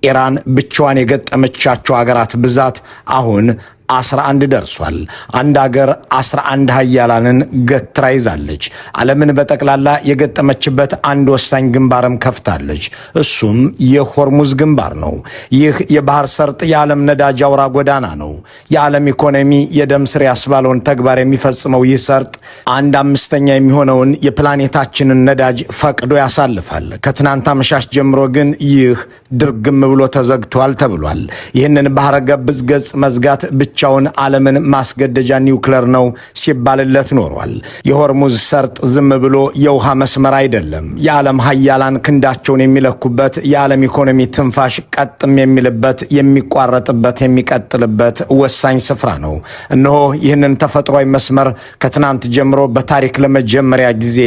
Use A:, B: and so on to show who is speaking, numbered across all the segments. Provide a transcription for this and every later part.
A: ኢራን ብቻዋን የገጠመቻቸው አገራት ብዛት አሁን 11 ደርሷል። አንድ አገር 11 ሀያላንን ገትራ ይዛለች። ዓለምን በጠቅላላ የገጠመችበት አንድ ወሳኝ ግንባርም ከፍታለች። እሱም የሆርሙዝ ግንባር ነው። ይህ የባህር ሰርጥ የዓለም ነዳጅ አውራ ጎዳና ነው። የዓለም ኢኮኖሚ የደም ስር ያስባለውን ተግባር የሚፈጽመው ይህ ሰርጥ አንድ አምስተኛ የሚሆነውን የፕላኔታችንን ነዳጅ ፈቅዶ ያሳልፋል። ከትናንት አመሻሽ ጀምሮ ግን ይህ ድርግም ብሎ ተዘግቷል ተብሏል። ይህንን ባህረ ገብ ገጽ መዝጋት ብቻውን ዓለምን ማስገደጃ ኒውክለር ነው ሲባልለት ኖሯል። የሆርሙዝ ሰርጥ ዝም ብሎ የውሃ መስመር አይደለም። የዓለም ሀያላን ክንዳቸውን የሚለኩበት፣ የዓለም ኢኮኖሚ ትንፋሽ ቀጥም የሚልበት፣ የሚቋረጥበት፣ የሚቀጥልበት ወሳኝ ስፍራ ነው። እነሆ ይህንን ተፈጥሯዊ መስመር ከትናንት ጀምሮ በታሪክ ለመጀመሪያ ጊዜ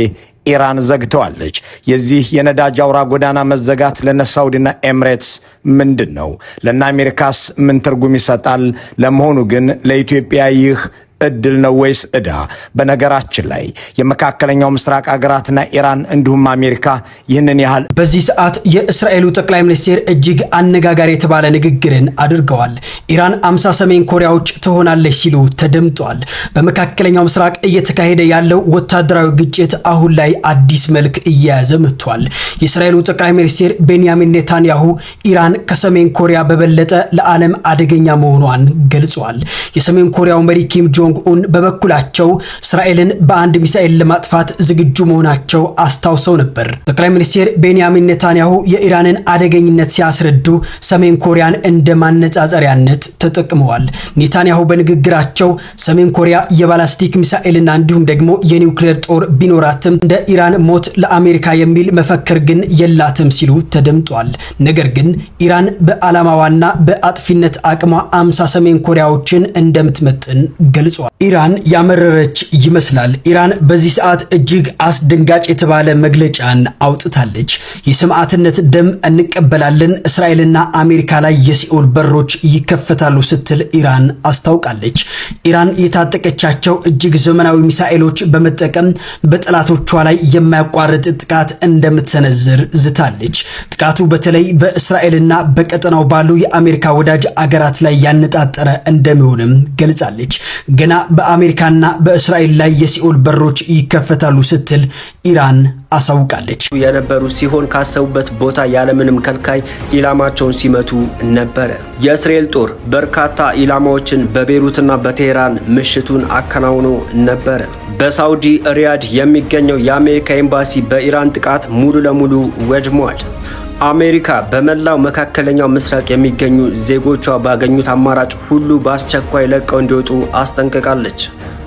A: ኢራን ዘግተዋለች። የዚህ የነዳጅ አውራ ጎዳና መዘጋት ለነ ሳውዲና ኤምሬትስ ምንድን ነው? ለነ አሜሪካስ ምን ትርጉም ይሰጣል? ለመሆኑ ግን ለኢትዮጵያ ይህ እድል ነው ወይስ ዕዳ? በነገራችን ላይ የመካከለኛው ምስራቅ አገራትና ኢራን እንዲሁም አሜሪካ ይህንን ያህል
B: በዚህ ሰዓት የእስራኤሉ ጠቅላይ ሚኒስትር እጅግ አነጋጋሪ የተባለ ንግግርን አድርገዋል። ኢራን 50 ሰሜን ኮሪያዎች ትሆናለች ሲሉ ተደምጧል። በመካከለኛው ምስራቅ እየተካሄደ ያለው ወታደራዊ ግጭት አሁን ላይ አዲስ መልክ እየያዘ መጥቷል። የእስራኤሉ ጠቅላይ ሚኒስትር ቤንያሚን ኔታንያሁ ኢራን ከሰሜን ኮሪያ በበለጠ ለዓለም አደገኛ መሆኗን ገልጿል። የሰሜን ኮሪያው መሪ ኪም ጆንግ ኡን በበኩላቸው እስራኤልን በአንድ ሚሳኤል ለማጥፋት ዝግጁ መሆናቸው አስታውሰው ነበር። ጠቅላይ ሚኒስትር ቤንያሚን ኔታንያሁ የኢራንን አደገኝነት ሲያስረዱ ሰሜን ኮሪያን እንደ ማነጻጸሪያነት ተጠቅመዋል። ኔታንያሁ በንግግራቸው ሰሜን ኮሪያ የባላስቲክ ሚሳኤልና እንዲሁም ደግሞ የኒውክሌር ጦር ቢኖራትም እንደ ኢራን ሞት ለአሜሪካ የሚል መፈክር ግን የላትም ሲሉ ተደምጧል። ነገር ግን ኢራን በዓላማዋና በአጥፊነት አቅሟ 50 ሰሜን ኮሪያዎችን እንደምትመጥን ገልጿል። ኢራን ያመረረች ይመስላል። ኢራን በዚህ ሰዓት እጅግ አስደንጋጭ የተባለ መግለጫን አውጥታለች። የሰማዕትነት ደም እንቀበላለን፣ እስራኤልና አሜሪካ ላይ የሲኦል በሮች ይከፈታሉ ስትል ኢራን አስታውቃለች። ኢራን የታጠቀቻቸው እጅግ ዘመናዊ ሚሳኤሎች በመጠቀም በጠላቶቿ ላይ የማያቋርጥ ጥቃት እንደምትሰነዝር ዝታለች። ጥቃቱ በተለይ በእስራኤልና በቀጠናው ባሉ የአሜሪካ ወዳጅ አገራት ላይ ያነጣጠረ እንደሚሆንም ገልጻለች። ገና በአሜሪካና በእስራኤል ላይ የሲኦል በሮች ይከፈታሉ ስትል ኢራን አሳውቃለች።
C: የነበሩ ሲሆን ካሰቡበት ቦታ ያለምንም ከልካይ ኢላማቸውን ሲመቱ ነበረ። የእስራኤል ጦር በርካታ ኢላማዎችን በቤይሩትና በቴህራን ምሽቱን አከናውኖ ነበረ። በሳውዲ ሪያድ የሚገኘው የአሜሪካ ኤምባሲ በኢራን ጥቃት ሙሉ ለሙሉ ወድሟል። አሜሪካ በመላው መካከለኛው ምስራቅ የሚገኙ ዜጎቿ ባገኙት አማራጭ ሁሉ በአስቸኳይ ለቀው እንዲወጡ አስጠንቅቃለች።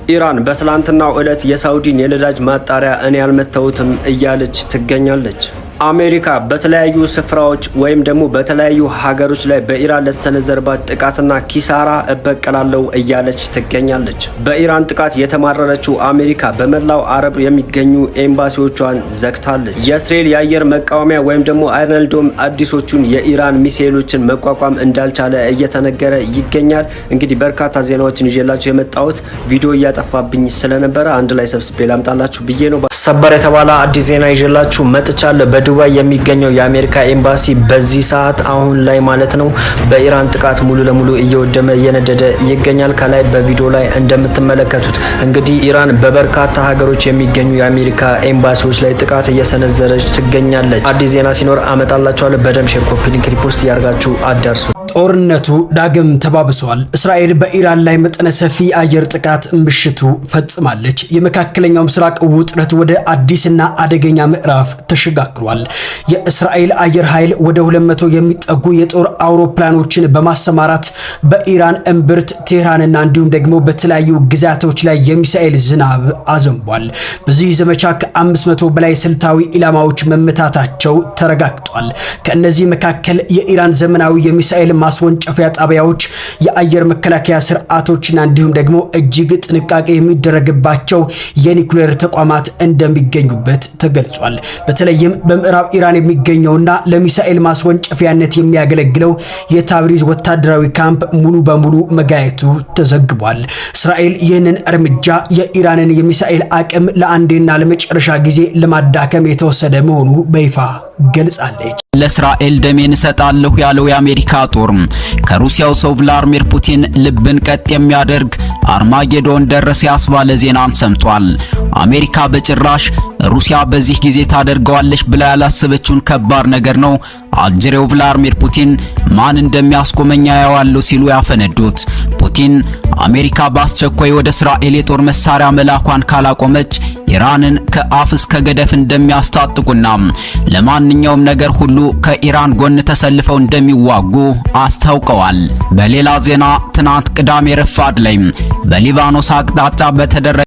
C: ኢራን በትላንትናው ዕለት የሳውዲን የነዳጅ ማጣሪያ እኔ ያልመታሁትም እያለች ትገኛለች። አሜሪካ በተለያዩ ስፍራዎች ወይም ደግሞ በተለያዩ ሀገሮች ላይ በኢራን ለተሰነዘረባት ጥቃትና ኪሳራ እበቀላለሁ እያለች ትገኛለች። በኢራን ጥቃት የተማረረችው አሜሪካ በመላው አረብ የሚገኙ ኤምባሲዎቿን ዘግታለች። የእስራኤል የአየር መቃወሚያ ወይም ደግሞ Iron Dome አዲሶቹን የኢራን ሚሳኤሎችን መቋቋም እንዳልቻለ እየተነገረ ይገኛል። እንግዲህ በርካታ ዜናዎችን ይዤላችሁ የመጣሁት ቪዲዮ እያጠፋብኝ ስለነበረ አንድ ላይ ሰብስቤ ላምጣላችሁ ብዬ ነው። ሰበር የተባለ አዲስ ዜና ይዤላችሁ መጥቻለሁ። በዱባይ የሚገኘው የአሜሪካ ኤምባሲ በዚህ ሰዓት አሁን ላይ ማለት ነው በኢራን ጥቃት ሙሉ ለሙሉ እየወደመ እየነደደ ይገኛል። ከላይ በቪዲዮ ላይ እንደምትመለከቱት እንግዲህ ኢራን በበርካታ ሀገሮች የሚገኙ የአሜሪካ ኤምባሲዎች ላይ ጥቃት እየሰነዘረች ትገኛለች። አዲስ ዜና ሲኖር አመጣላችኋለሁ። በደንብ share፣ copy link፣ repost እያደረጋችሁ አዳርሱ።
B: ጦርነቱ ዳግም ተባብሷል። እስራኤል በኢራን ላይ መጠነ ሰፊ የአየር ጥቃት ምሽቱ ፈጽማለች። የመካከለኛው ምስራቅ ውጥረት ወደ አዲስና አደገኛ ምዕራፍ ተሸጋግሯል። የእስራኤል አየር ኃይል ወደ 200 የሚጠጉ የጦር አውሮፕላኖችን በማሰማራት በኢራን እምብርት ቴህራንና እንዲሁም ደግሞ በተለያዩ ግዛቶች ላይ የሚሳኤል ዝናብ አዘንቧል። በዚህ ዘመቻ ከ500 በላይ ስልታዊ ኢላማዎች መመታታቸው ተረጋግጧል። ከእነዚህ መካከል የኢራን ዘመናዊ የሚሳኤል ማስወንጨፊያ ጣቢያዎች፣ የአየር መከላከያ ስርዓቶችና እንዲሁም ደግሞ እጅግ ጥንቃቄ የሚደረግባቸው የኒውክሌር ተቋማት እንደሚገኙበት ተገልጿል። በተለይም በምዕራብ ኢራን የሚገኘውና ለሚሳኤል ማስወንጨፊያነት የሚያገለግለው የታብሪዝ ወታደራዊ ካምፕ ሙሉ በሙሉ መጋየቱ ተዘግቧል። እስራኤል ይህንን እርምጃ የኢራንን የሚሳኤል አቅም ለአንዴና ለመጨረሻ ጊዜ ለማዳከም የተወሰደ መሆኑ በይፋ ገልጻለች።
D: ለእስራኤል ደሜን እሰጣለሁ ያለው የአሜሪካ ጦር ከሩሲያው ሰው ቭላድሚር ፑቲን ልብን ቀጥ የሚያደርግ አርማጌዶን ደረሰ ያስባለ ዜናን ሰምቷል። አሜሪካ በጭራሽ ሩሲያ በዚህ ጊዜ ታደርገዋለች ብላ ያላሰበችውን ከባድ ነገር ነው አልጀሬው ቭላድሚር ፑቲን ማን እንደሚያስቆመኝ አየዋለሁ ሲሉ ያፈነዱት። ፑቲን አሜሪካ በአስቸኳይ ወደ እስራኤል የጦር መሳሪያ መላኳን ካላቆመች ኢራንን ከአፍ እስከ ገደፍ እንደሚያስታጥቁና ለማንኛውም ነገር ሁሉ ከኢራን ጎን ተሰልፈው እንደሚዋጉ አስታውቀዋል። በሌላ ዜና ትናንት ቅዳሜ ረፋድ ላይ በሊባኖስ አቅጣጫ በተደረገ